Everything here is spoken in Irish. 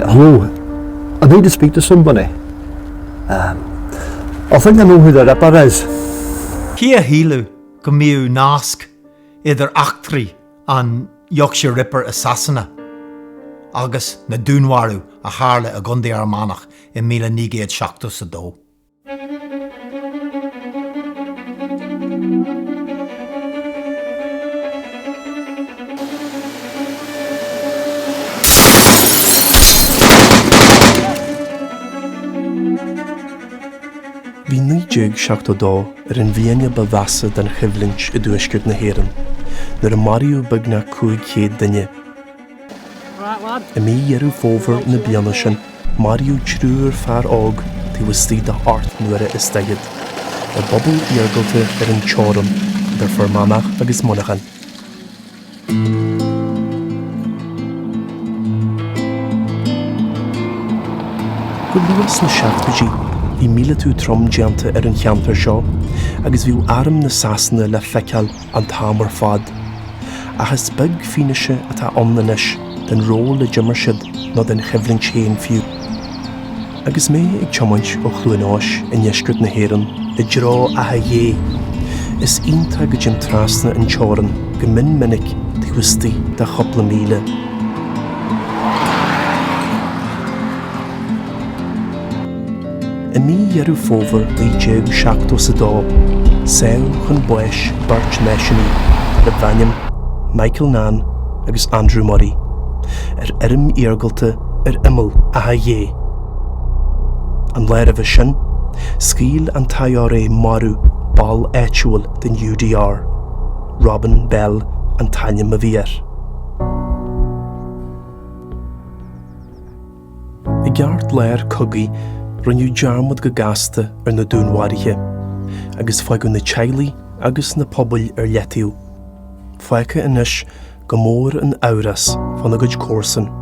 Hello. I need to speak to somebody. Um, I think I know who the Ripper is. Cé a shílfeadh go mbíodh nasc idir eachtraí an Yorkshire Ripper i Sasana agus na dúnmharú a tharla i gContae Fhear Manach i 1972? Bhí 1972 ar an bhliain ba mheasa den choimhlint i dtuaisceart na hÉireann, nuair a maraíodh beagnach 500 duine. I mí Dheireadh Fómhair na bliana sin, maraíodh triúr fear óg taobh istigh de ocht n-uaire is daichead, i bpobal iargúlta ar an teorainn idir Fear Manach agus Muineachán. Go luath sna seachtóidí, bhí míleatú trom déanta ar an cheantar seo agus bhíodh arm na Sasana le feiceáil an t-am ar fad. Ach is beag fianaise atá ann anois den ról a d'imir siad nó den choimhlint féin fiú. Agus mé ag tiomáint ó Chluain Eois i ndeisceart na hÉireann i dtreo Átha Ghé, is iontach go dtéim trasna an teorann go mion minic taobh istigh de chúpla míle. I mí Dheireadh Fómhair 1972, sádh chun báis beirt náisiúnaí darbh ainm Michael Nunn agus Andrew Murray ar fheirm iargúlta ar imeall Átha Ghé. An lá roimhe sin, scaoil an t-IRA marbh ball áitiúil den UDR, Robin Bell an t-ainm a bhí air. I gceartlár cogaidh, rinneadh dearmad go gasta ar na dúnmharuithe, agus fágadh na teaghlaigh agus na pobail ar leataobh. Fágtha anois go mór in amhras fána gcuid comharsan.